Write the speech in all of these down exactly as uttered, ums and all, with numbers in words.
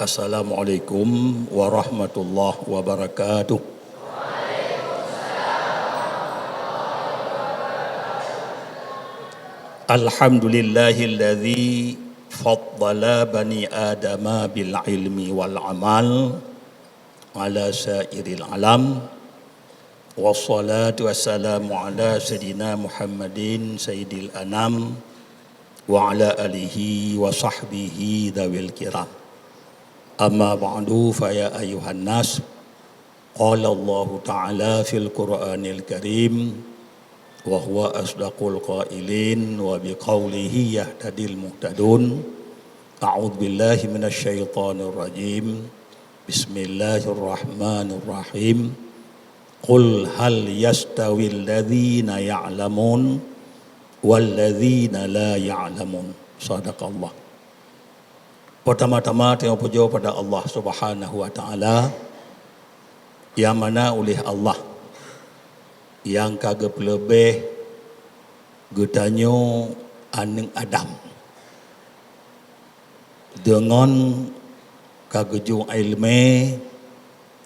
Assalamualaikum warahmatullahi wabarakatuh. Alhamdulillahilladzi faddala bani Adama bil ilmi wal amal ala sairil alam. Wassalatu wassalamu ala sayyidina Muhammadin sayyidil anam wa ala alihi wa sahbihi dzawil kiram. Amma ba'du, fa ya ayyuhan nas, qala Allahu ta'ala fil Qur'anil Karim, wa huwa asdaqul qailin, wa biqaulihi yahtadil muhtadun. A'udzu billahi minasy syaithanir rajim. Bismillahirrahmanirrahim. Qul hal yastawil ladzina ya'lamun wal ladzina la ya'lamun. Sadaqallah. Pertama-tama, teurimong pujoe pada Allah Subhanahu wa Ta'ala, nyang mana uléh Allah nyang ka geupeuleubeh geutanyoe aneuëk Adam deungon ka geujok iéleumé,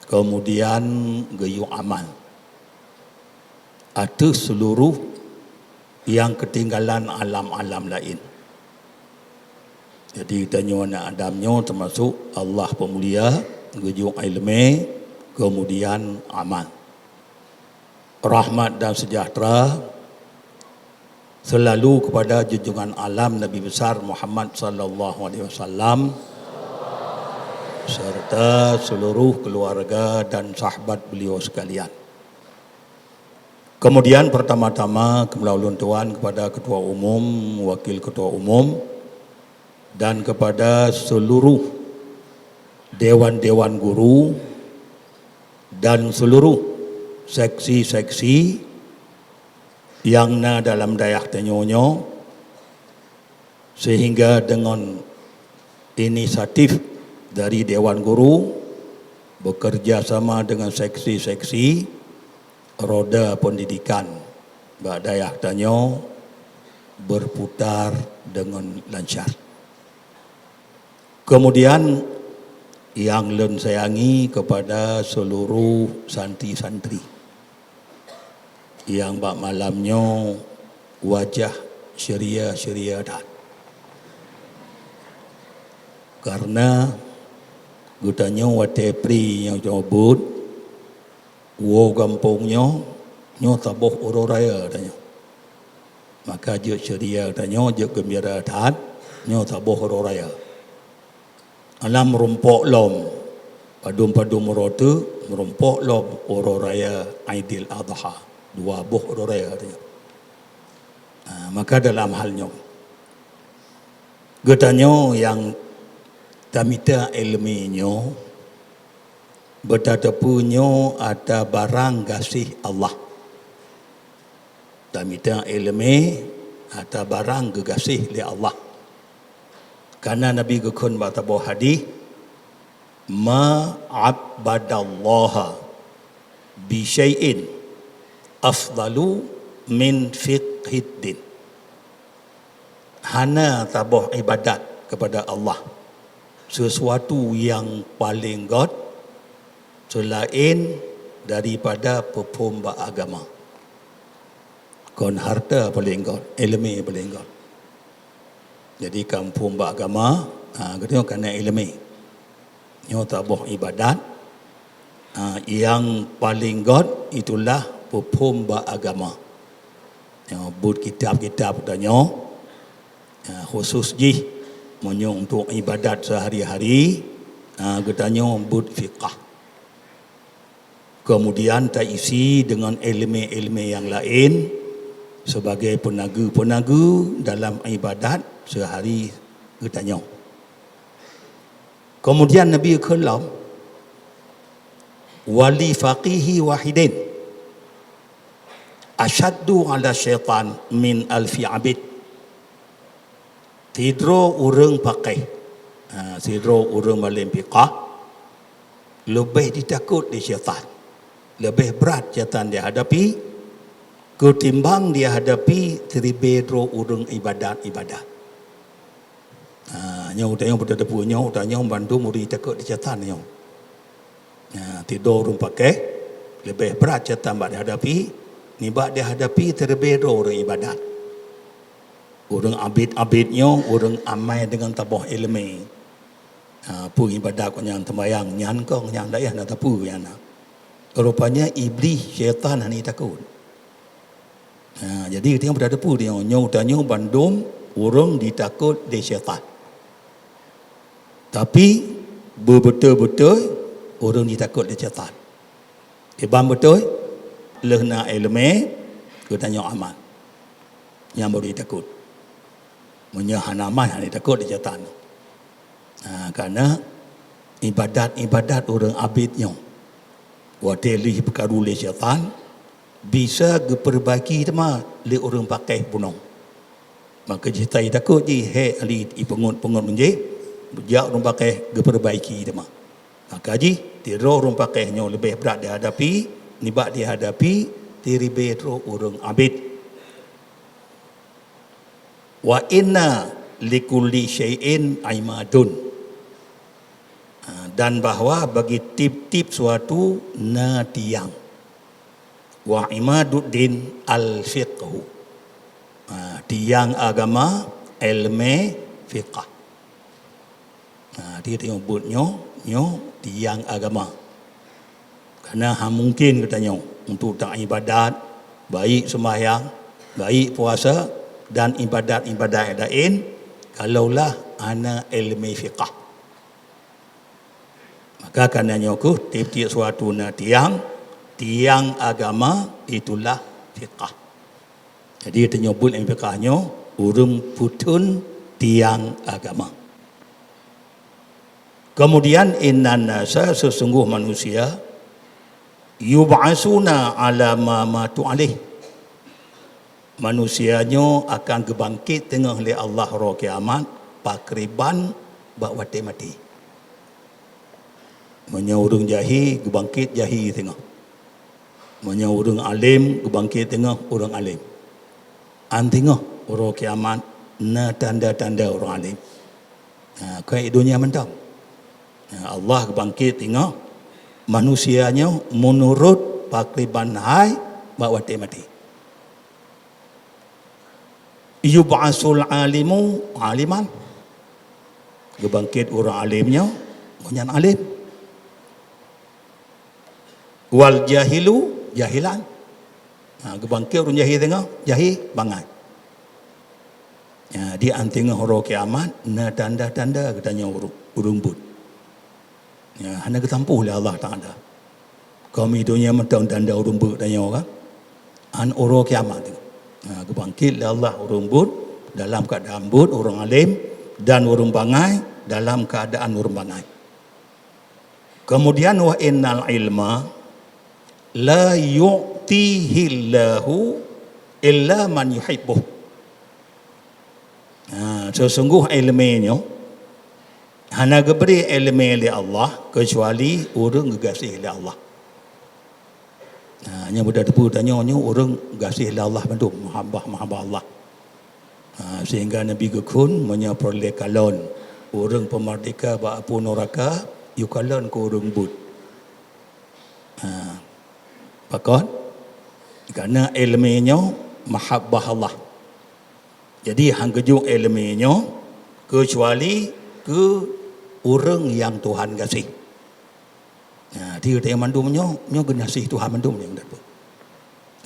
keumudian geuyue amal ateueh seuluruh nyang keutinggalan alam-alam laén. Jadi, tanyoe aneuëk Adam nyoe teumasok Allah peumulia, geujok iéleumé, keumudian amal. Rahmat dan seujahteura seulalu keupada junjungan alam Nabi Besar Muhammad sallallahu alaihi wasallam, serta seuluruh keuluwarga dan sahabat beuliau seukalian. Keumudian, peurtama-tama, keumeulakée ulôn tuan keupada Keutua Umum, Wakil Keutua Umum, dan keupada seuluruh dewan-dewan guru dan seuluruh seksi-seksi nyang na dalam dayah tanyoe nyoe, sehingga deungon inisiatif dari Dewan Guru, bekerja sama dengan seksi-seksi, roda pendidikan bak dayah tanyoe berputar dengan lancar. Kemudian, nyang lôn sayangi kepada seluruh santri-santri nyang bak malam nyoe wajah ceria-ceria that. Karena geutanyoe watée pri nyang cobot, woe gampông nyoe, nyoe saboh uroe raya tanyoe. Maka jeuet ceria tanyoe, jeuet geumbira that, nyoe saboh uroe raya. Alam meurumpok lom, padum-padum uroe teuk meurumpok lom uroe raya Aidil Adha, dua boh uroe raya tanyoe. Ha, maka dalam hal nyoe, geutanyoe nyang tamita iéleumé nyoe, beutateupeue nyoe atra barang gaséh Allah. Tamita iéleumé atra barang geugaséh lé Allah. Karena Nabi geukheun bak saboh hadih, "Ma abadallaha bi syai'in afdalu min fiqhid din." Hana saboh ibadat kepada Allah sesuatu nyang paleng gét seulaén daripada peuphom bak agama. Kon hareuta paleng gét, iéleumé paleng gét. Jadi, ka muphom bak agama, ha, geutanyoe kana iéleumé. Nyoe saboh ibadat, ha, nyang paleng gét itulah peuphom bak agama. Nyoe buet kitab-kitab tanyoe, ha, khusus jih meunyoe untuk ibadat sehari-hari, ha, geutanyoe buet fiqah. Kemudian taisi deungon iéleumé-iéleumé nyang laén sebagai peunagu-peunagu dalam ibadat sehari geutanyoe. Kemudian Nabi geukheun lom, "Wa li faqihi wahidin asyaddu ala syaitan min alfi abid." Sidroe ureuëng faqih, ha, sidroe ureuëng malém fiqah, leubeh jitakot lé syaitan. Leubeh brat syaitan jihadapi ketimbang jihadapi siribée droe ureuëng ibadat-ibadat. Ha, Nyoe tanyoe beuteupeue nyoe, tanyoe bandum ureuëng takot di syaitan nyoe. Nah, tido ureuëng pakéh leubeh brat syaitan bak dihadapi, nibak dihadapi teureubeh droe ureuëng ibadat. Ureuëng abit-abit nyoe ureuëng amai deungon taboh iéleumé. Ha, peue ibadat kok nyan, teumbayang nyan kong nyan, dayah na tapeue nyan na. Rupanya Iblih, syaitan hana takot. Ha, jadi tanyoe beuteupeue nyoe, nyoe tanyoe bandum ureuëng ditakot lé syaitan. Tapi beubeutôi-beutôi ureuëng ditakot lé syaitan. Iban beutôi, lheueh na iéleumé, geutanyoe aman. Nyan baru ditakot. Meunyoe hana aman, hana ditakot lé syaitan. Ha, karena ibadat-ibadat ureuëng abit nyoe, watée lheueh peukaru lé syaitan, bisa geupeubaiki teuma lé ureuëng pakéh bunoe. Maka jih tai takot jih hék ali ipeungot-peungot meunjih, jak ureuëng pakéh geupeubaiki teuma. Maka jih, tido ureuëng pakéh nyoe leubeh brat dihadapi, nibak dihadapi teureubeh droe ureuëng abit. Wa inna likulli syai'in imadun. Ha, dan bahwa bagi tiep-tiep suatu na tiang. Wa imaduddin al-fiqhu. Ha, tiang agama, ilmu fiqah. Ha, di tanyoe buet nyoe, nyoe tiang agama. Karena hana mungkin geutanyoe untuk taibadat, baik sembahyang, baik puasa, dan ibadat-ibadat laén, kalaulah hana ilmu fiqah. Maka karena nyoe kheueh tiep-tiep suatu na tiang, tiang agama itulah fiqah. Jadi tanyoe buet ilmu fiqah nyoe ureuëng peutheun tiang agama. Kemudian, innan nasa, sesungguh manusia, yub'asuna ala ma matu alaih. Manusia nyoe akan geubangkét teungoh lé Allah uroe kiamat pakriban bak watée maté. Meunyoe ureuëng jahé, geubangkét jahé teungoh. Meunyoe ureuëng além, geubangkét teungoh ureuëng além. An teungoh uroe kiamat na tanda-tanda ureuëng além. Ha, keu donya mantong. Ha, Allah geubangkét teungoh manusia nyoe meunurot pakriban hai bak watée maté. Yub'asul alimu aliman. Geubangkét ureuëng além nyoe, ngon nyan além. Wal jahilu jahilan. Ha, geubangkét ureuëng jahé teungoh, jahé bangai. Ya, di an teungoh uroe kiamat na tanda-tanda geutanyoe ureuëng, ureuëng buet. Ya, hana geutampuh lé Allah Taala. Kami donya mantong tanda ureuëng buet tanyoe kan. An uroe kiamat tu. Ha, geubangkét lé Allah ureuëng buet dalam keuadaan buet ureuëng além dan ureuëng bangai dalam keuadaan ureuëng bangai. Kemudian, wa innal ilma la yu'tihillahu illa man yuhibbuh. Ha, sesungguh ilmu nyoe hana geubri ilmu lé Allah keucuali ureuëng geugaséh lé Allah. Ha, nyoe beuteupeue tanyoe nyoe ureuëng gaséh lé Allah mandum, mahabbah-mahabbah Allah. Ha, sehingga Nabi geukheun meunyoe peureulée kalon ureuëng peumerdeka bak apui nuraka, yue kalon keu ureuëng buet. Ha, pakon? Karena ilmu nyoe mahabbah Allah. Jadi han geujok ilmu nyoe keucuali keu ureuëng nyang Tuhan gaséh. Nah, di ureuëng mandum nyoe, nyoe geunaséh Tuhan mandum nyang dapeuet.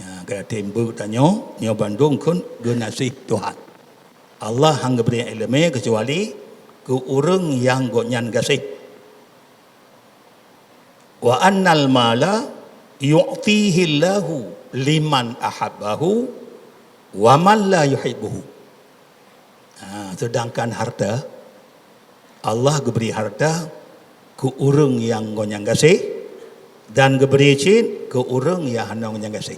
Nah, gata tanyoe nyoe bandum kheun geunaséh Tuhan. Allah han geubri ilmu keucuali keu ureuëng nyang Gobnyan gaséh. Wa annal mala yu'tihillahu liman ahabbahu wa man la yuhibbuhu. Ha, sedangkan harta, Allah geubri harta keu ureuëng nyang Gobnyan gaséh dan geubri cit keu ureuëng nyang hana Gobnyan gaséh.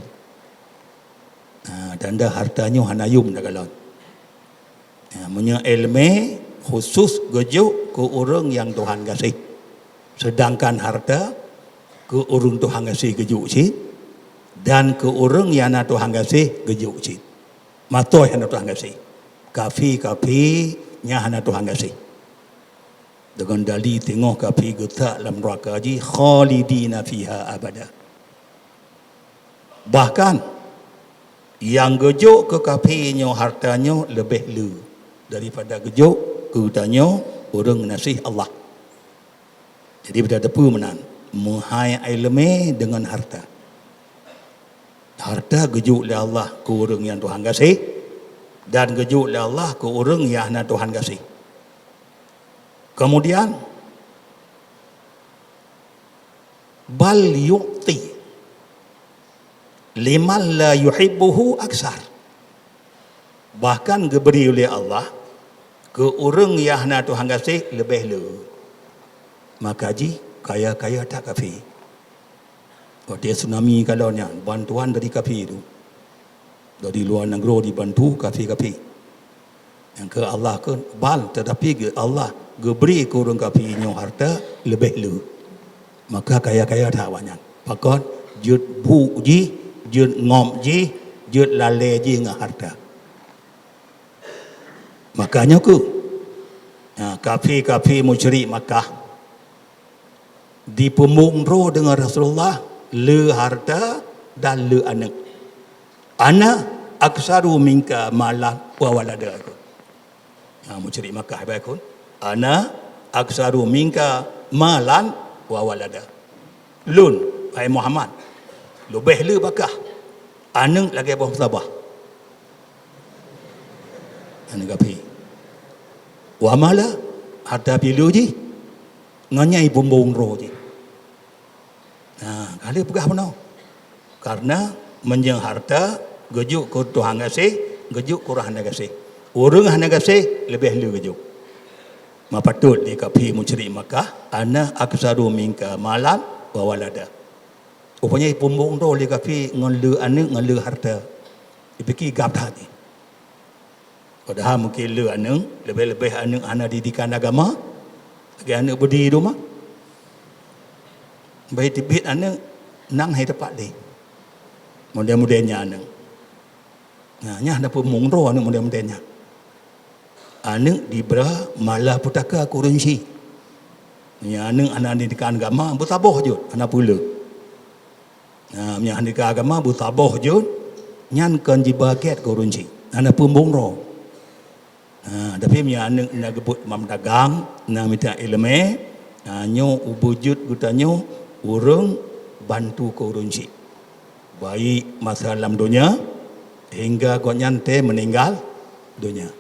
Ha, tanda harta nyoe hana yum takalon. Ha, meunyoe ilmu khusus geujok keu ureuëng nyang Tuhan gaséh. Sedangkan harta keu ureuëng Tuhan gaséh geujok cit dan keu ureuëng nyang hana Tuhan gaséh geujok cit. Mantong hana Tuhan gaséh. Kafi-kafi nyang hana Tuhan gaséh. Deungon dali teungoh kafé geutak lam neuraka jih, khalidina fiha abada. Bahkan, nyang geujok keu kafé nyoe hareuta nyoe leubeh le daripada geujok keu geutanyoe ureuëng geunaséh Allah. Jadi, beutateupeue meunan, meuhai iéleumé deungon hareuta. Hareuta geujok lé Allah keu ureuëng nyang Tuhan gaséh, dan geujok lé Allah keu ureuëng nyang hana Tuhan gaséh. Keumudian, bal yu'ti liman la yuhibbuhu aksar. Bahkan geubri uleh Allah keu ureuëng nyang hana Tuhan gaséh leubeh le. Maka jih kaya-kaya that kafé. Watée tsunami kalon nyan, bantuan dari kafé tu. Dari luwa nanggroe jibantu kafé-kafé. Nyang keu Allah keu bal, teutapi geu-, Allah geubri keu ureuëng kafé nyoe hareuta leubeh le. Maka kaya-kaya that awaknyan. Pakon? Jeuet bu jih, jeuet ngop jih, jeuet lalée jih ngon hareuta. Maka nyoe keuh, ha, kafé-kafé musyrik Makkah dipeumbong droe deungon Rasulullah, le hareuta dan le aneuëk. "Ana aktsaru minka malan wa walada," kheun. Ha, musyrik Makkah ibarat kheun, "Ana aktsaru minka malan wa walada." Lôn, hai Muhammad, leubeh le bak kah aneuëk lagée boh meusabah. Aneuëk kafé. Wa mala, hareuta pih le jih, ngon nyan jipeumbong droe jih. Nah, ka lheueh peugah bunoe. Karena meunyoe hareuta geujok keu Tuhan gaséh, geujok keu ureuëng hana gaséh. Ureuëng hana gaséh leubeh le geujok. Meupatot lé kafé musyrik Makkah, "Ana aktsaru minka malan wa walada." Rupanya jipeumbong droe lé kafé ngon le aneuëk, ngon le hareuta. Jipike gab that jih. Padahai mungken le aneuëk, leubeh-leubeh aneuëk hana didikan agama, lagée aneuëk beudi di rumoh. Bah teubiet aneuëk, nang hai teumpat lé. Model-model nyan aneuëk. Nah, nyan hana peumong droe aneuëk model-model nyan. Aneuëk dibra malapetaka keu ureuëng syik. Nyan aneuëk hana didikan agama, beusaboh jeuet, hana peue le. Nah, meunyoe hana didikan agama, beusaboh jeuet, nyan kon jiba gét keu ureuëng syik. Hana peumong droe. Ha, tapi meunyoe aneuëk na geubeuet mam dagang, na mita iéleumé, ha, nyoe ubeujeuet geutanyoe ureuëng bantu keu ureuëng syik. Baik masa lam donya, hingga gobnyan tée meuninggal donya.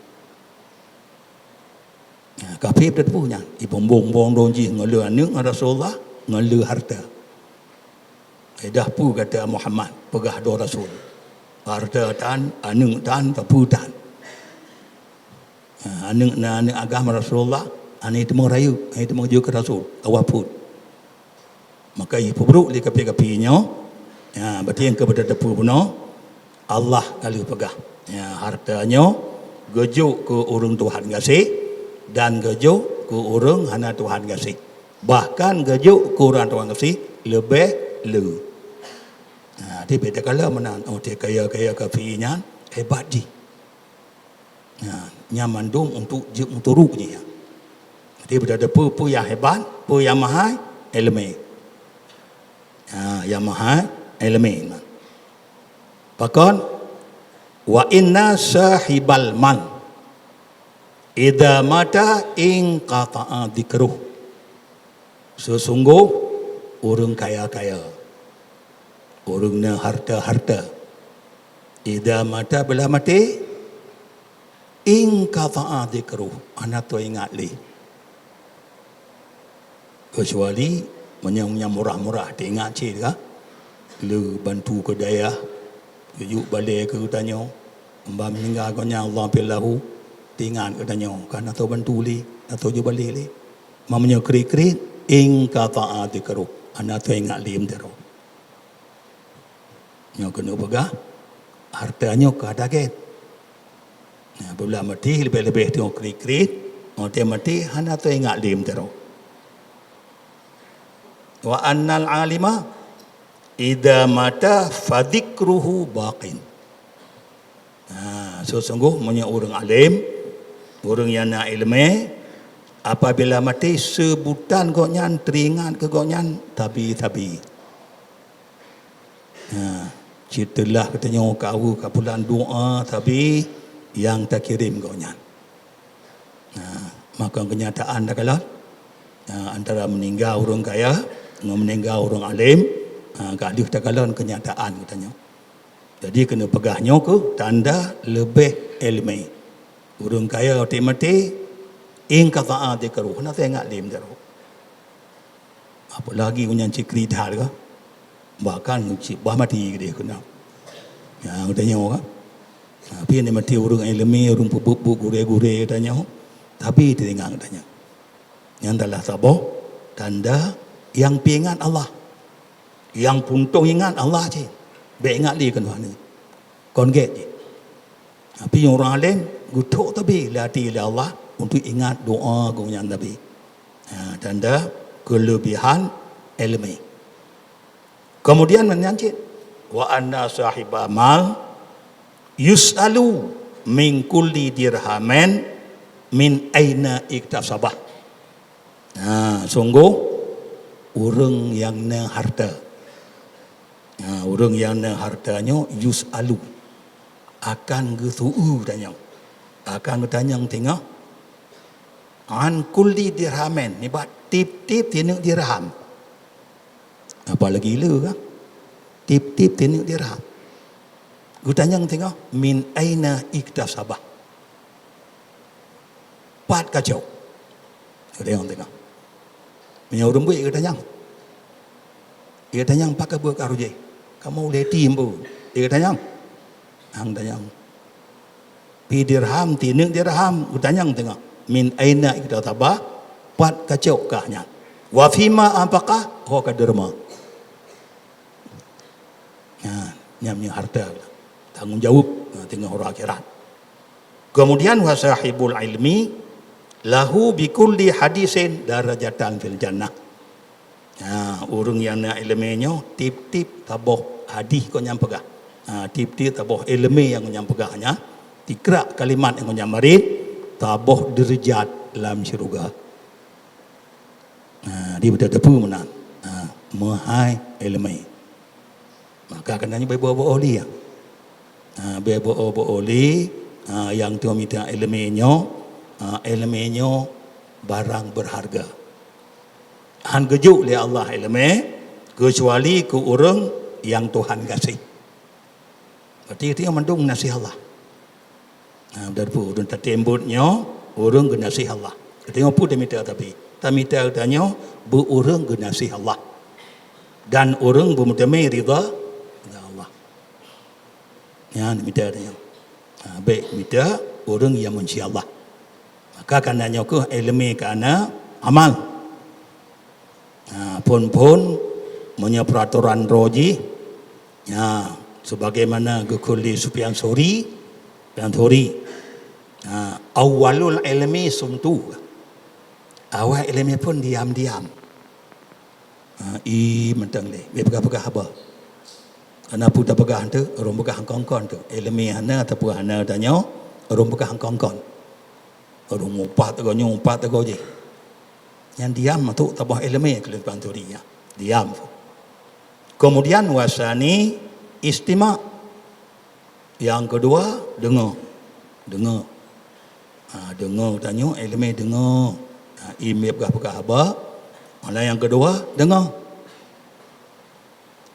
Ha, kafé teupeue nyan, jipeumbong-bong droe jih ngon le aneuëk ngon Rasulullah, ngon le hareuta. Dah peue gata Muhammad peugah droe Rasul? Hareuta tan, aneuëk tan, sapeue tan. Ha, aneuëk na aneuëk agam Rasulullah, hana teuma rayeuk, hana teuma jeuet keu Rasul, awak phon. Maka jipeubrok lé kafé-kafé nyoe, ha, berarti nyang keu beutateupeue bunoe, Allah ka lheueh peugah, ha, hareuta nyoe geujok keu ureuëng Tuhan gaséh dan geujok keu ureuëng hana Tuhan gaséh. Bahkan geujok keu ureuëng Tuhan gaséh leubeh le. Ha, di beda kala meunan, oh, di kaya-kaya kafé nyan hebat jih. Ha, nyan mandum untuk jeuet meuturok jih, ya. Jadi, beutateupeue peue nyang hebat, peue nyang meuhai, iéleumé. Ha, nyang meuhai, iéleumé. Pakon? "Wa inna sahibal man idza mata inqata'a dzikruh." Seusunggoh ureuëng kaya-kaya, ureuëng na hareuta-hareuta, idza mata, bila maté, inqata'a dzikruh, hana teuingat lé. Keucuali meunyoe nyang murah-murah teuingat cit ka, le bantu keu dayah, geuyue balée keu geutanyoe, ban meuninggai gobnyan, Allahummaghfir lahu, teuingat geutanyoe, ka hana teubantu lé, hana teuju balée lé. Meunyoe kriet-kriet, inqata'a dzikruh, hana teuingat lé meudaroe. Nyoe keuneuk peugah, hareuta nyoe ka target. Nah, apabila maté leubeh-leubeh teungoh kriet-kriet, watée maté hana teuingat lé meudaroe. "Wa annal alima idza mata fadzikruhu baqin." Ha, seusunggoh meunyoe ureuëng além, ureuëng nyang na iéleumé, Apabila maté, seubutan gobnyan teuingat keu gobnyan sabe-sabe. Ha, seuteulah geutanyoe ka awai ka pulang doa sabe nyang takirém gobnyan. Ha, maka keunyataan takalon, ha, antara meuninggai ureuëng kaya ngon meuninggai ureuëng além, ha, ka lheueh takalon keunyataan geutanyoe. Jadi keuneuk peugah nyoe keuh tanda leubeh iéleumé. Ureuëng kaya watée maté, inqata'a dzikruh, hana teuingat lé meunurot. Apalagi ureuëng nyang cit kriet that ka. Bahkan cit bah maté keudeh keunan. Nyang geutanyoe ka. Tapi nyang maté ureuëng iéleumé, ureuëng peubuet-buet gurée-gurée geutanyoe, tapi teuingat geutanyoe. Nyan adalah saboh tanda nyang peuingat Allah. Nyang puntông ingat Allah cit. Bék ingat lé keunoe nyoe. Kon gét jih. Tapi ureuëng além geuthok sabe lé até lé Allah untuk ingat doa geuh nyan sabe. Ha, tanda keulebihan iéleumé. Kemudian meunan cit, "Wa anna sahiba mal yus'alu min kulli dirhamin min aina iktasabah." Ha, sunggoh ureuëng nyang na hareuta. Ha, ureuëng nyang na hareuta nyoe yus'alu, akan geuseu-eu geutanyoe. Akan geutanyong teungoh, an kulli dirhamin, nibak tieb-tieb tineuk dirham. Apalagi le ka? Tieb-tieb tineuk dirham. Geutanyong teungoh, "Min aina iktasabah?" Pat kacok? Geutanyong teungoh. Meunyoe ureuëng buet geutanyong. Geutanyong, "Pat kabuet karu jih? Kamoe ulée tieb peue?" Geutanyong. Hang tanyong. Pi dirham, tineuk dirham, geutanyong teungoh. "Min aina iktasabah?" Pat kacok kah nyan? "Wa fima anfaqah?" Ho ka deureumeung. Nyan, nyan meunyoe hareuta. Tanggong jaweueb, ha, teungoh uroe akhirat. Kemudian, "Wa sahibul ilmi lahu bi kulli hadisin darajatan fil jannah." Ha, ureuëng nyang na iéleumé nyoe tieb-tieb saboh hadis gobnyan peugah. Ha, tieb-tieb saboh iéleumé nyang gobnyan peugah nyan, tikrak kalimat nyang gobnyan marit, saboh deurajat lam syeuruga. Ha, di beutôi teupeu meunan. Ha, meuhai iéleumé. Maka keunan nyoe beu-beu lé, ya. Ha, beu-beu lé, ha, nyang tuan mita iéleumé nyoe, ha, iéleumé nyoe barang berharga. Han geujok lé Allah iéleumé keucuali keu ureuëng nyang Tuhan gaséh. Berarti geutanyoe mandum geunaséh Allah. Ha, dari peue ureuëng tatém buet nyoe, ureuëng geunaséh Allah. Geutanyoe peue tamita tapi? Tamita geutanyoe beu ureuëng geunaséh Allah. Dan ureuëng beumeuteumé ridha, ridha Allah. Nyan mita geutanyoe. Ha, bék mita ureuëng nyang meubenci Allah. Maka kana nyoe keuh iéleumé kana amal. Ha, phon-phon meunyoe peuratoran droe jih, ya, sebagaimana geukheun lé Sufyan Tsauri, Sufyan Tsauri, ha, "Awwalul ilmi sumtu." Awai iéleumé phon diam-diam. Ha, i mantong lé, bék peugah-peugah haba. Kana peue tapeugah tu, ureuëng peugah kon-kon tu. Iéleumé hana ataupun hana tanyoe, ureuëng peugah kon-kon. Ureuëng mupat teugô nyoe, mupat teugô jih. Nyan diam, tu saboh iéleumé keu Sufyan Tsauri nyan. Diam. Kemudian, wasani istima'. Nyang keudua, deungoe. Deungoe. Ha, deungoe tanyoe, iéleumé deungoe. Ha, i miet peugah-peugah haba. Mala nyang keudua, deungoe.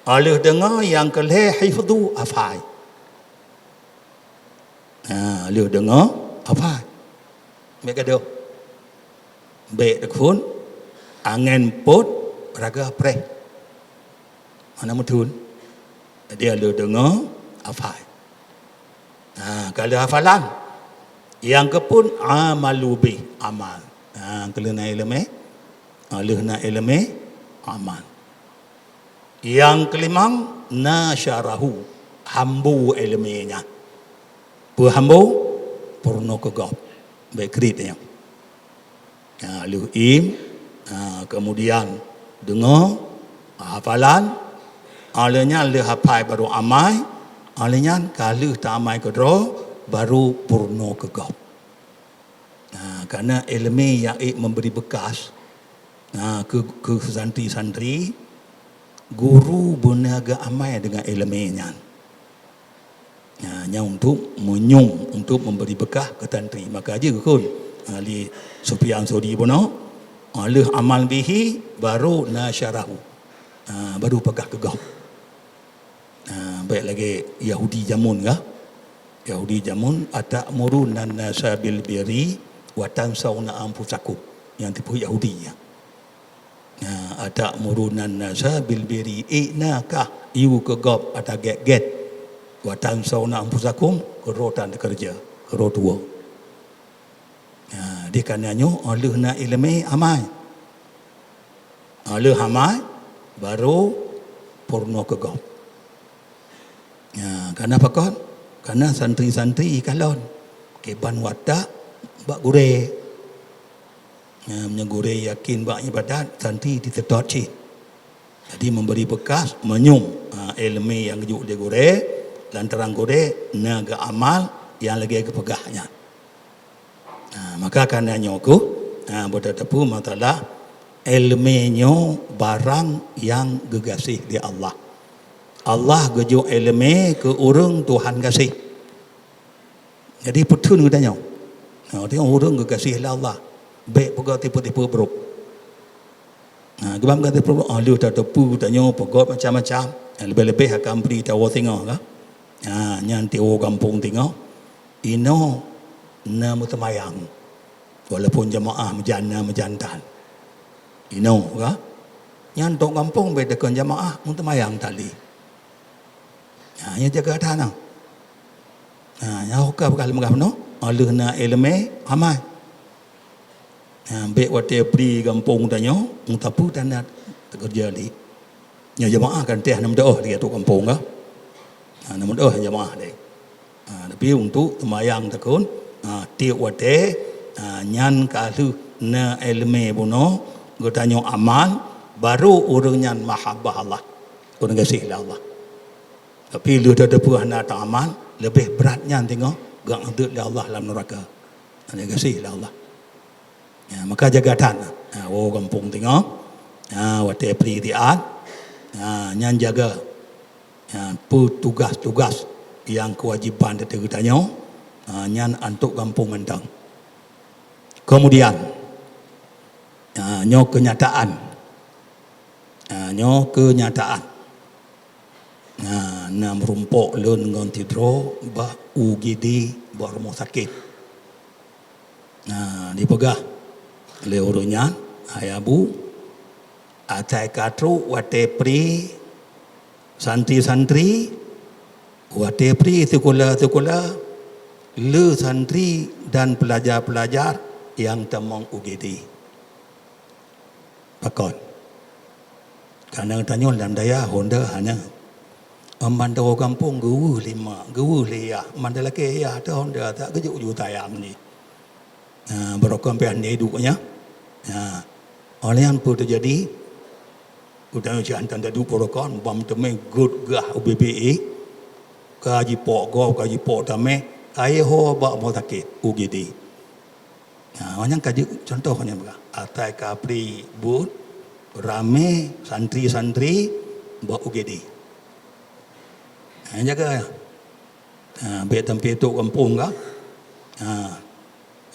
Óh lheueh deungoe, nyang keu lhée hifdhu, hafai. Ha, lheueh deungoe, hafai. Bék gadôh. Bék teukhon, angén pôt, raga preh. Hana meuthon. Jadi, lheueh deungoe, hafai. Ha, ka lheueh hafalan. Nyang keuphon, amalu bih, amal. Ha, ka lheueh na iéleumé. Ha, lheueh na iéleumé, amal. Nyang keulimong, nasyarahu, hambo iéleumé nyan. Peue hambo? Peurunoe keu gob. Bék kriet nyan. Ha, lheueh im, ha, kemudian deungoe, hafalan, óh lheueh nyan lheueh hafai barô amai, óh lheueh nyan ka lheueh ta-amai keudroe, barô peurunoe keu gob. Ha, Karena iéleumé nyang ék memberi bekas, ha, keu, keu santri-santri, guru beuna geuamai deungon iéleumé nyan. Ha, nyan untuk meunyoe, untuk memberi bekas keu santri. Maka jeuet geukheun, ha, lé Sufyan Sauri bunoe, ha, lheueh amal bihi, baru nasyarahu. Ha, baru peugah keu gob. Ha, bèk lagèe Yahudi jameun kah? Yahudi jameun, "Ata'muruna nasa bil birri wa tansawna anfusakum." Nyang tipe Yahudi nyan. Ha, "Ata'muruna nasa bil birri", ék na kah yue keu gob ata gèt-gèt, "wa tansawna anfusakum", keu droe tan teukeureuja, keu droe tuwoe. Ha, di kana nyoe, óh lheueh na iéleumé amai. Óh lheueh amai, baru peurunoe keu gob. Ha, kana pakon? Kana santri-santri ikalon kiban watak bak gurèe. Ha, meunyoe gurèe yakin bak iébadat, santri jiteutôt cit. Jadi, memberi bekas, meunyoe, ha, iéleumé nyang geujok lé gurèe, lantaran gurèe na geuamal nyang lagèe geupeugah nyan. Ha, maka kana nyoe keuh, ha, beutateupeue masalah iéleumé nyoe barang nyang geugaséh lé Allah. Allah geujok iéleumé keu ureueng Tuhan gaséh. Jadi, peutheun geutanyoe. Ha, teuh ureueng geugaséh lé Allah. Bèk peugah tipe-tipe brôk. Ha, geuba gata peurunoe, lheueh tateupeue tanyoe peugöt macam-macam. Ha, leubeh-leubeh akan bri tawoe singoh ka. Ha, nyan tiwoe gampông singoh. Inoe na meuseumayang. Walaupun jamaah meujan na meujan tan. Inoe ka. Nyan tok gampông bèk takheun jamaah meuseumayang tali. Ha, nyan jaga that na. Ha, nyan ka peugah lé meugah bunoe, óh lheueh na iéleumé amai. Ha, bèk watèe bri gampông tanyoe, meuteupeu tanda teukeureuja lé. Nyoe jamaah kan teuh na meudoh lé tok gampông ka. Ha, na meudoh jamaah lé. Ha, tapi untuk seumayang takheun, ha, tiep watèe, ha, nyan ka lheueh na iéleumé bunoe, geutanyoe amal, baru ureueng nyan mahabbah Allah. Ureueng gaséh lé Allah. Tapi lheueh tateupeue hana taamal, leubeh brat nyan teungoh geuangkat lé Allah lam neuraka. Hana gaséh lé Allah. Ya, maka jaga that. Ha, woe gampông teungoh. Ha, watèe pri riat. Ha, nyan jaga. Ha, peue tugas-tugas nyang keuwajéban teuh geutanyoe. Ha, nyan antok gampông mantong. Kemudian, ha, nyoe keunyataan. Ha, nyoe keunyataan. Na, na meurumpok lôn ngon sidroe bak U G D bak rumoh sakét. Na, jipeugah lé ureueng nyan, "Hai Abu, asai ka trok watèe pri santri-santri, watèe pri sikula-sikula, le santri dan pelajar-pelajar nyang tamong U G D." Pakon? Karena tanyoe lam dayah honda hana. Ban droe gampông geuweuh lé mak, geuweuh lé yah, ban talakèe yah teuh honda that geujok ju tayang jih. Ha, barokon pih hana duek nyan. Ha, óh lheueh nyan peue teujadi? Geutanyoe cit hana taduek barokon, ban teumé gèt gah U B B E, ka jipok gob, ka jipok tamèh, ka jiho bak rumoh sakét U G D. Ha, awak nyan ka jeuet contoh nyan peugah. Asai ka pri buet, ramé santri-santri bak U G D. Ha, jaga. Ha, bèk sampai tok gampông ka. Ha,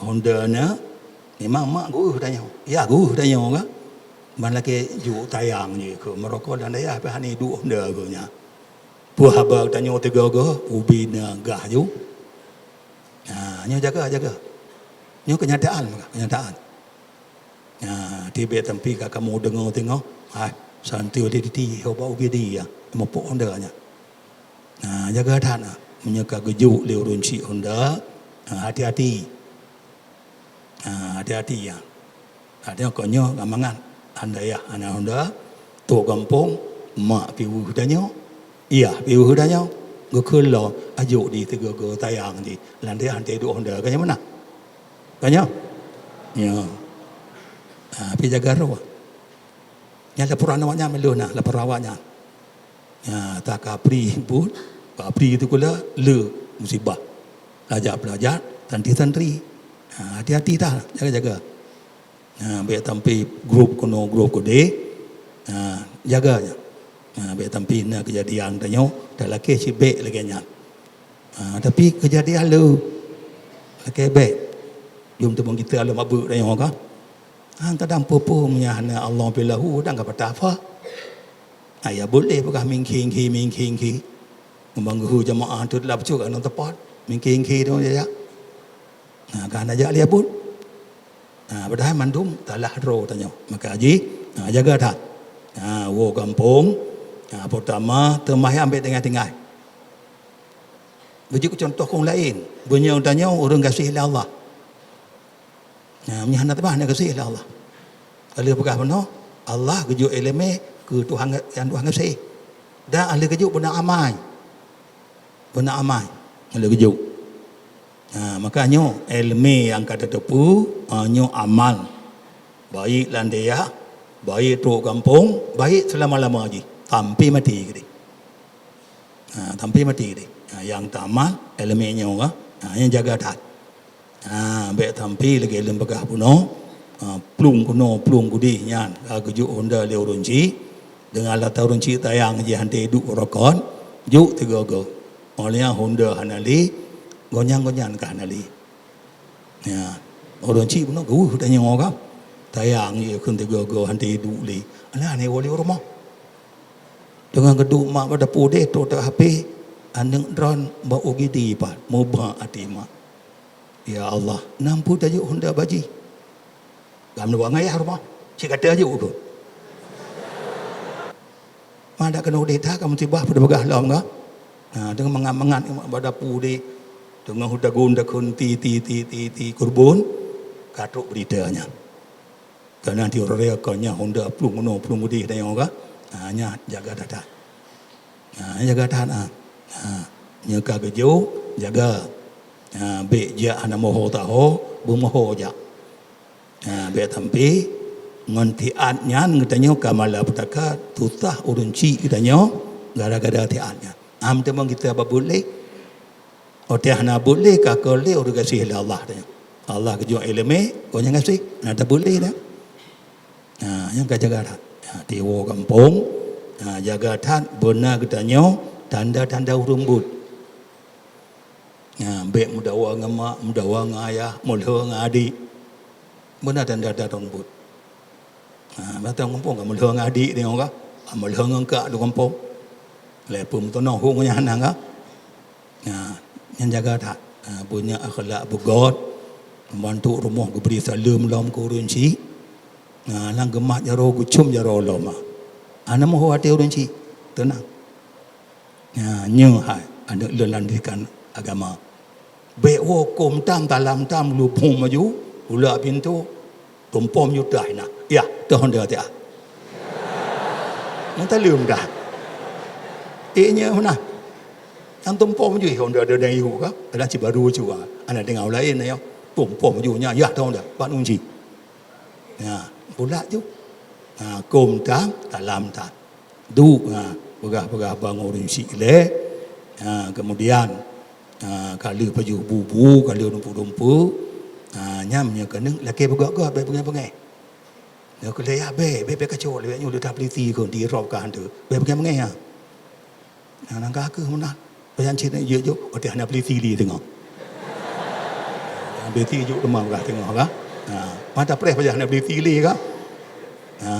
honda na, memang mak geuweuh tanyoe. Ya, geuweuh tanyoe ka. Ban lakèe jok tayang jih keu meurokok lam dayah pih hana duek honda keu nyan. Peue haba tanyoe teugoe-goe, ubé na gah ju. Ha, nyoe jaga, jaga. Nyoe keunyataan, keunyataan. Ha, tibèk tampi ka kamoe deungoe teungoh, hai, santri lé titi, ho bak U G D ya, mupok honda nyan. Ha, jaga that na. Meunyoe ka geujok lé ureueng chik honda, ha, hati-hati. Ha, hati-hati ya. Adak nyoe kon nyoe ka mangat, hana yah hana honda, tok gampông, mak piweuh tanyoe, yah piweuh tanyoe, geukheun lom, ajok di teugoe-goe tayang di, lam dayah han teuduek honda, ka nyoe meunan? Ka nyoe? Nyoe. Ha, pi jaga roh. Nyan laporan awak nyan meuleuh na, laporan awak nyan. Ya, ta ka pri pun, ka pri teuh kula le musibah. Pelajar-pelajar, santri-santri. Ha, hati-hati dah, jaga-jaga. Ha, bék sampai grup keunoe, grup keudeh. Ha, jaga nyan. Ha, bék sampai na keujadian tanyoe, talakée cit bék lagée nyan. Ha, tapi keujadian le, lakée bék. Jom teuma kita lom abeuek tanyoe ka. Ha, kadang peue-peue meunyo hana Allah peulahu, kadang ka patah fa. Ha, ya boleh peugah mingkhi-ngkhi, mingkhi-ngkhi. Meunyoe geuhu jamaah tu telah bacut aneuk teupot, mingkhi-ngkhi tu ya. Ha, ka hana jak lé abot. Ha, padahai mandum salah droe tanyoe. Maka jih, ha, jaga that. Ha, woe gampông, ha, peurtama, teumayang bék tinggai-tinggai. Beujeuet keu cuntoh keu ureueng laén, beunyoe tanyoe ureueng gaséh lé Allah. Ha, meunyoe hana teuma hana gaséh lé Allah. Ka lheueh peugah bunoe, Allah geujok iéleumé keu Tuhan nyang Tuhan gaséh. Dan ahli geujok beuna amai. Beuna amai. Ahli geujok. Ha, maka nyoe iéleumé nyang ka tateupeue, ha, nyoe amal. Baik lam dayah, baik trok gampông, baik seulama-lama jih, sampai maté keudeh. Ha, sampai maté keudeh. Ha, nyang tamat iéleumé nyoe ka. Ha, nyang jaga that. Ha, bék sampai lagée lôn peugah bunoe, ha, plueng keunoe, plueng keudeh nyan, ha, geujok honda lé ureueng chik, deungon ata ureueng chik sayang jih hana duek rukon, jok tiga-tiga. Óh lheueh nyan honda hana lé, gobnyan-gobnyan ka hana lé. Ya, ureueng chik bunoe geuh tanyoe ka. Sayang jih kheun tiga-tiga hana duek lé. Alah, hana woe lé u rumoh. Deungon geuduek mak bak dapu deh, trok teuh H P, aneuk droen bak U G D pat, mubak até mak. Ya Allah, nam peue tajok honda bak jih. Gam neubuat ngon ayah rumoh, cit gata jok keuh. Ma dak keuneuk udeh that ka musibah peue teupeugah lom ka. Ha, deungon mangat-mangat mak bak dapu deh, deungon hu dagon dakon ti, ti, ti, ti, ti, kurbon, ka trok beurita nyan. Kana tiep raya kon nyan honda plueng keunoe plueng udeh tanyoe ka. Ha, nyan jaga that-that. Ha, jaga that, ha. Ha, nyoe ka geujok, jaga. Ha, bék jak hana moho taho, beumoho jak. Ha, bék sampai ngon tiat nyan geutanyoe ka malapetaka, susah ureueng chik geutanyoe gara-gara tiat nyan. Am teuma kita babeuet lé. Watée hana buet lé ka keu lé ureueng gaséh lé Allah teuh. Allah geujok iéleumé, gobnyan gaséh, hana tabuet lé dah. Ha, nyang ka jaga that. Ha, tiwoe gampông, ha, jaga that beuna geutanyoe tanda-tanda ureueng buet. Ha, bék meudawa ngon mak, meudawa ngon ayah, meulhô ngon adik. Beuna tanda-tanda ureueng buet. Ha, mata gampông ka meulhô ngon adik teuh ka, ka meulhô ngon kak teuh gampông. Lé peue meutunoh hu ngon nyan ka. Ha, nyan jaga that. Ha, punya akhlak beugöt, bantuk rumoh geubri saleuem lom keu ureueng chik. Ha, lam geumat jaroe geucom jaroe lom. Hana meuho até ureueng chik, teunang. Ha, nyoe hai aneuk lôn lam didikan agama. Bék woe kôm tam, talam tam, lubong maju, ulak pintoe, tumpom juta na. Yah, toh honda tiah. Meutaleuem dah. Eh, nyoe na. Nyang tumpom ju honda ada dan ihu ka. Ada cibaru cua. Anak dengar lain ya. Tumpom ju nya, yah toh honda. Bak nunji. Ha, pulak ju. Ha, kôm tam, talam tam. Duek, ha, peugah-peugah bangon ureueng chik lé. Ha, kemudian, ha, ka lheueh pajoh bu-bu, ka lheueh dumpeue-dumpeue. Ha, nyan meunyoe keuneuk lakée beugöt-göt, bék beungéh-beungéh. Nyoe keu lé ya bék, bék, bék kacok, lé nyoe leuta peliti keu di rop ka hantu. Bék beungéh-beungéh, ha. Nah, nangka keuh meunan. Pajan cit jok-jok, watée hana peliti lé teungoh. Hana peliti jok teuma bak teungoh ka. Ha, mata preh pajan hana peliti lé ka. Ha,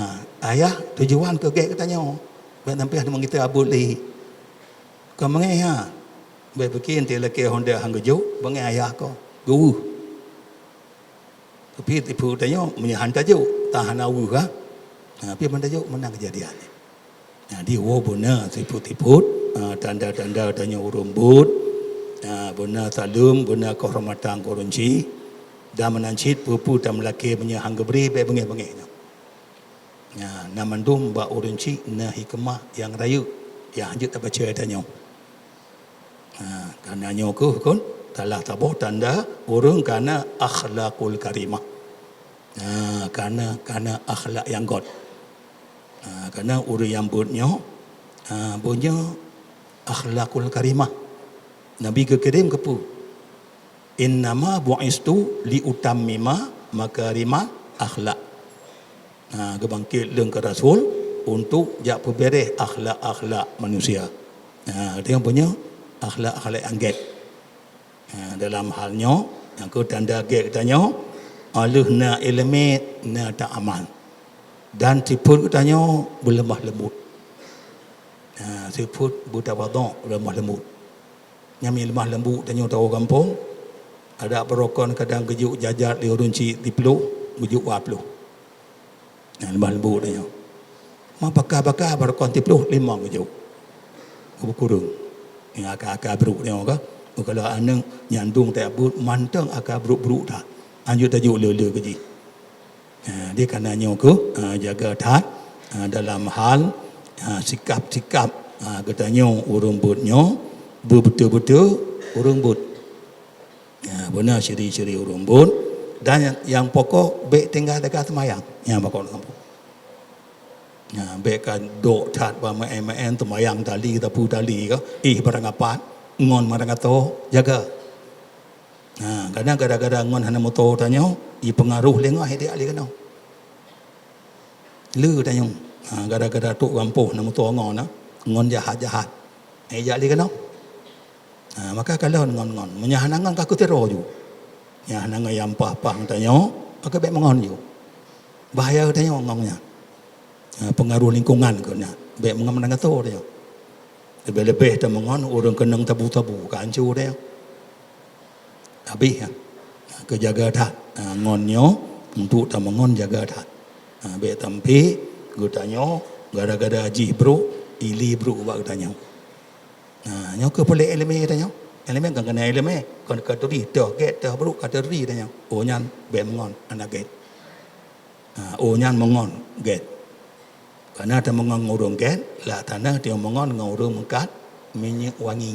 ayah tujuan keu gét geutanyoe. Bék sampai hana meungita abot lé. Kon beungéh ha. Bék pike teuh lakée honda han geujok, beungéh ayah ko. Geuweuh. Tapi tipu tanyoe meunyoe han tajok, tan hana weuh ka. Ha, tapi ban tajok meunan keujadian. Jadi woe beuna siput-siput, ha, tanda-tanda tanyoe ureueng buet, ha, beuna saleuem, beuna keuhormatan keu ureueng chik, dan meunan cit peue-peue tameulakée meunyoe han geubri bék beungéh-beungéh nyoe. Ha, na mandum bak ureueng chik na hikmah nyang rayeuk nyang hanjeuet tabaca tanyoe. Ha, kana nyoe keuh kon salah saboh tanda ureueng kana akhlakul karimah. Ha, kana, kana akhlak nyang göt. Ha, kana ureueng nyang buet nyoe, ha, buet nyoe akhlakul karimah. Nabi geukirém keupeue? "Innama bu'istu li utammima makarimal akhlak." Ha, geubangket lôn keu rasul untuk jak peubeureh akhlak-akhlak manusia. Ha, geutanyoe punya akhlak-akhlak nyang gét. Ha, dalam hal nyoe, nyang keu tanda gét geutanyoe, 'oh lheueh na iéleumé na taamal. Dan sifeuet geutanyoe beuleumah leumbot. Ha, sifeuet beutawadok, beuleumah leumbot. Nyang mi lemah leumbot tanyoe tawoe gampông, adak barokon kadang geujok jajat lé ureueng cit siploh, geujok dua ploh. Nyang lemah leumbot tanyoe. Ma baka-baka barokon siploh, limong geujok. Beukureueng. Nyang aka-aka brok tanyoe ka. Beukalon aneuk nyandong tajak beuet mantong aka brok-brok that. Anjot tajok le-le keu jih. Ha, di kana nyoe keuh, ha, jaga that, ha, dalam hal, ha, sikap-sikap, ha, geutanyoe ureueng beuet nyoe, beubeutôi-beutôi ureueng beuet. Ha, beuna ciri-ciri ureueng beuet. Dan nyang, nyang pokok, bék tinggai teuka seumayang. Nyang pokok. Ha, bék ka dok that bak meu'en-meu'en seumayang tali, tapu tali ka, ih barang apat, ngon barang atoe, jaga. Ha, kadang gara-gara ngon hana meutoe tanyoe, jipeungaruh lé ngon hai diak lé keunoe. Le tanyoe, ha, gara-gara trok gampông hana meutoe ngon, ha, ngon jahat-jahat. Hai jak lé keunoe. Ha, maka kalon ngon-ngon. Meunyo hana ngon ka keu sidroe ju. Nyang hana ngon nyang paih-paih tanyoe, maka bék meungon ju. Bahaya tanyoe ngon nyan. Ha, peungaruh lingkungan keu nyan. Bék meungon meunan gato tanyoe. Leubeh-leubeh tameungon ureueng keunong tabu-tabu, ka hanco tanyoe. Habéh, ha. Ha, keu jaga that. Ha, ngon nyoe, untuk tameungon jaga that. Ha, bék sampai geutanyoe gara-gara jih brok, ile brok bak geutanyoe. Ha, nyoe keuh peuleueh iéleumé tanyoe. Iéleumé kon keuneuk iéleumé, kon ka turi, toh gét, toh brok ka turi tanyoe. Oh nyan bék meungon, hana gét. Ha, oh nyan meungon gét. Kana tameungon ngon ureueng gét, laksana tameungon ngon ureueng meukat minyeuk wangi.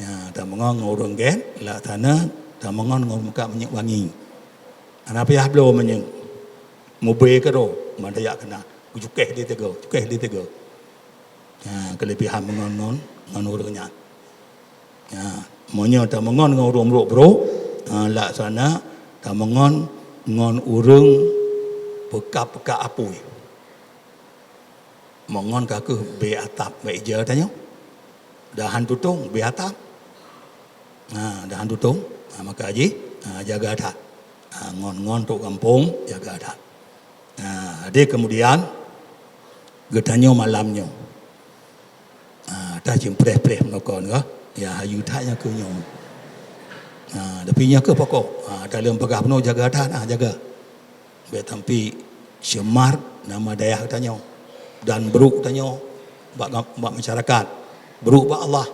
Ha, tameungon ngon ureueng gét, laksana tameungon ngon ureueng meukat minyeuk wangi. Hana payah bloe minyeuk. Mubé keudroe, mandaya keunan. Cukéh di teugô, cukéh di teugô. Ha, keulebihan meungon ngon, ngon ureueng nyan. Ha, meunyoe tameungon ngon ureueng brok-brok, ha, laksana tameungon ngon ureueng peukab-peukab apui. Meungon ka keuh bé atap, bé ija tanyoe. Dahan tutong bé atap. Ha, dahan tutong, ha, maka jih, ha, jaga that. Ha, ngon-ngon trok gampông, jaga that. Ha, jadi kemudian geutanyoe malam nyoe. Ha, ta cempreh-preh meunokon ka. Ya, hayu that nyang keu nyoe. Ha, tapi nyang keu pokok. Ha, dalam peugah bunoe jaga that, ha, jaga. Bék sampai cemar nama dayah geutanyoe dan brok tanyoe bak, bak masyarakat. Brok bak Allah.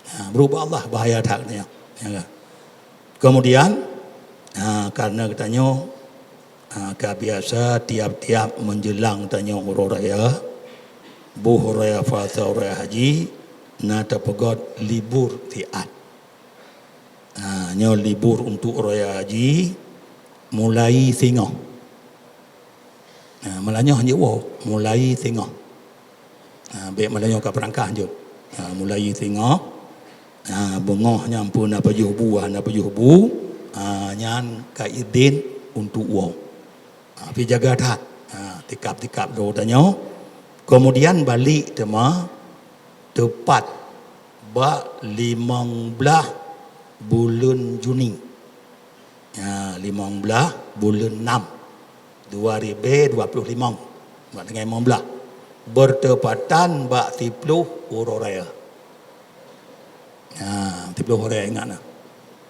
Ha, brok bak Allah bahaya that nyan. Ya kan? Kemudian, ha, karena geutanyoe, ha, ka biasa tiap-tiap menjelang tanyoe uroe raya, boh uroe raya puasa, uroe raya haji, na tapeugöt libur siat. Ha, nyoe libur untuk uroe raya haji mulai singoh. Ha, malam nyoe hanjeuet woe, mulai singoh. Ha, bék malam nyoe ka peurangkah jeuet. Ha, mulai singoh. Ha, beungoh nyan pun na pajoh bu, na pajoh bu. Ha, nyan ka idin untuk woe. Ha, pi jaga that. Ha, tikab-tikab droe tanyoe. Kemudian balik teuma teupat bak limong blaih buleuen Juni. Ha, limong blaih buleuen nam, dua ribèe dua ploh limong. Bak teungoh limong blaih. Bertepatan bak siploh uroe raya. Ha, siploh uroe raya ingat nah.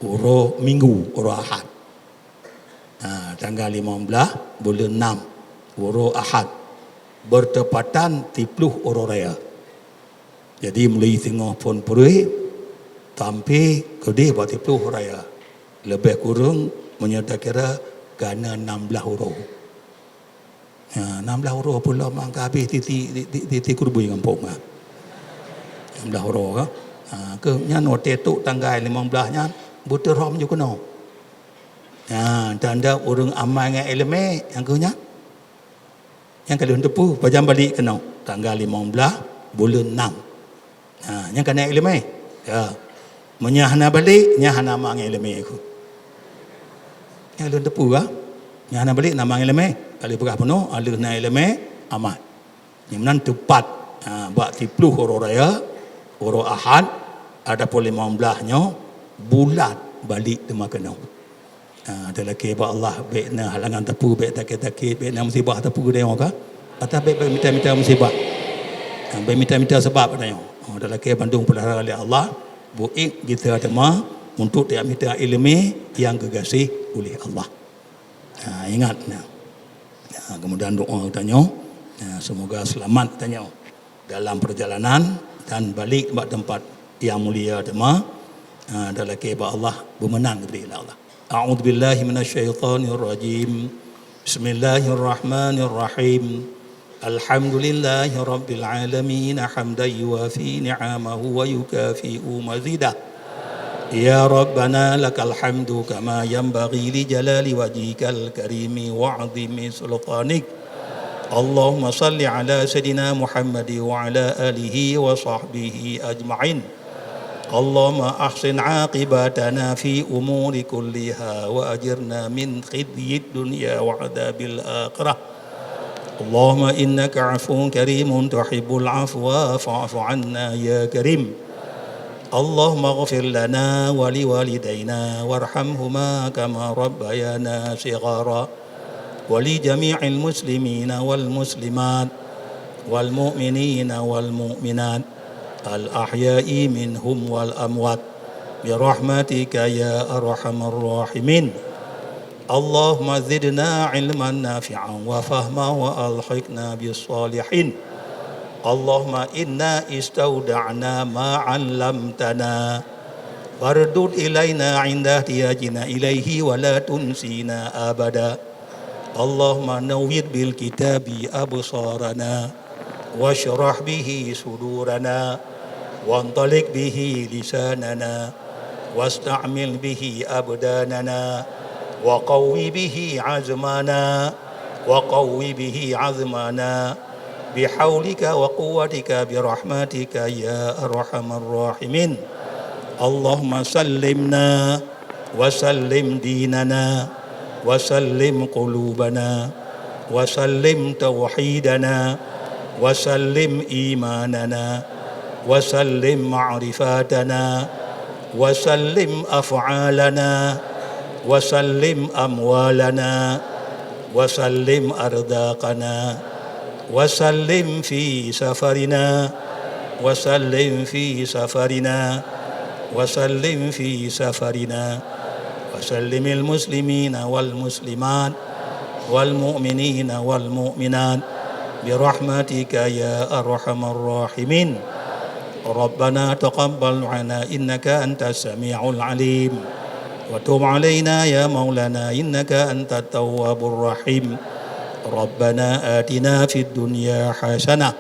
Uroe Minggu, uroe Ahad. Ha, tanggai limong blaih buleuen nam, uroe Ahad. Bertepatan siploh uroe raya. Jadi, mulai singoh phôn peuruih sampai keudeh bak siploh raya. Leubeh kureueng, meunyoe takira, ka na nam blaih uroe. Ha, nam blaih uroe peue lom ka habéh titi, ti-, ti-, titi keurubui gampông, ha. Nam blaih uroe, ka. Ha, keu nyan watèe trok tanggai limong blaih nyan, beuteurhom ju keunoe. Ha, tanda ureueng amai ngon iéleumé, nyang keu nyan. Nyang ka lheueh teupeu, pajan balik keunoe. Tanggai limong blaih buleuen nam. Ha, nyang ka na iéleumé. Ya. Meunyoe hana balek, nyan hana amat ngon iéleumé, kheun. Nyan lôn teupeue, ah. Nyan hana balek, na amat ngon iéleumé. Ka lheueh peugah bunoe, aleuh na iéleumé, amat. Nyang meunan teupat, ha, bak siplôh uroe raya, uroe Ahad, ataupun limong blaih nyoe, bulat balek teuma keunoe. Ha, talakée bak Allah, bék na halangan teupeu, bék sakét-sakét, bék na musibah teupeu geutanyoe ka. Atawa bék, bék mita-mita musibah. Ha, bék mita-mita sabab geutanyoe. Ha, talakée bandum peulihara lé Allah, beuék geutanyoe teuma untuk tajak mita iéleumé nyang geugaséh uleh Allah. Ha, ingat na. Ha, kemudian doa geutanyoe, ha, semoga selamat geutanyoe dalam perjalanan dan balik bak tempat yang mulia teuma, ha, dan lakée bak Allah, beumeunang geubri lé Allah. A'udzubillahi minasyaitonirrajim. Bismillahirrahmanirrahim. Alhamdulillahi rabbil alamin, hamdan yuwafi ni'amahu wa yukafi'u mazidah. Ya Rabbana, lakal hamdu kama yanbaghi li jalali wajhikal karimi wa 'azimi sultanik. Allahumma salli ala Sayyidina Muhammad wa ala alihi wa sahbihi ajma'in. Allahumma ahsin aqibatana fi umuri kulliha wa ajirna min khizyid dunya wa adzabil akhirah. Allahumma innaka 'afuwun karimun tuhibbul 'afwa fa'fu 'anna ya karim. Allahumma ighfir lana wa liwalidaina warhamhuma kama rabbayana shighara. Wa li jami'il muslimina wal muslimat wal mu'minina wal mu'minat al ahya'i minhum wal amwat bi rahmatika ya arhamar rahimin. Allahumma zidna ilman nafi'an wa fahma wa alhiqna bis salihin. Allahumma inna istauda'na ma 'allamtana fardud ilaina 'inda ihtiyajina ilaihi wa la tunsina abada. Allahumma nawwir bil kitabi absarana washrah bihi sudurana wantaliq bihi lisanana wasta'mil bihi abdanana wa qawwi bihi azmana wa qawwi bihi azmana bihaulika wa quwwatika birahmatika ya arhamar rahimin. Allahumma sallimna wa sallim dinana wa sallim qulubana wa sallim tauhidana wa sallim imanana wa sallim ma'rifatana wa sallim af'alana wa sallim amwalana wa sallim arzaqana wa sallim fi safarina wa sallim fi safarina wa sallim fi safarina wa sallimil muslimina wal muslimat wal mu'minina wal mu'minat birahmatika ya arhamar rahimin. Rabbana taqabbal minna innaka antas sami'ul alim wa tub alaina ya maulana innaka antat tawwabur rahim. Rabbana atina fid dunya hasanah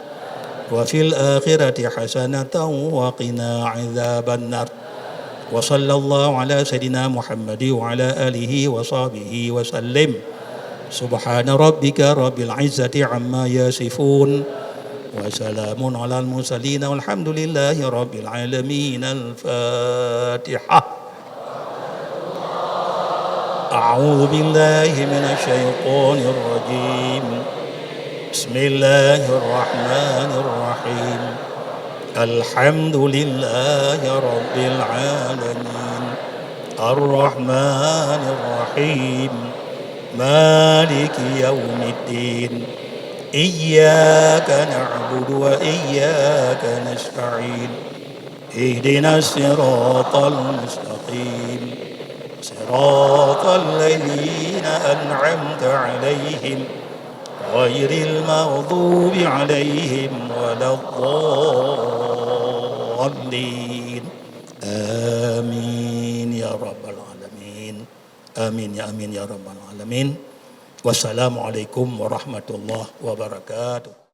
wa fil akhirati hasanatan wa qina adzabannar. Wa sallallahu ala sayyidina Muhammad wa ala alihi wa sahbihi wa sallim. Subhana rabbika rabbil izzati amma yasifun. Wa salamun alal mursalin walhamdulillahi rabbil alamin. Al-Fatihah. أعوذ بالله من الشيطان الرجيم. بسم الله الرحمن الرحيم. الحمد لله رب العالمين. الرحمن الرحيم. مالك يوم الدين. إياك نعبد وإياك نستعين. اهدنا الصراط المستقيم. صراط الذين أنعمت عليهم غير المغضوب عليهم ولا الضالين. آمين يا رب العالمين. آمين يا، آمين يا رب العالمين. والسلام عليكم ورحمة الله وبركاته.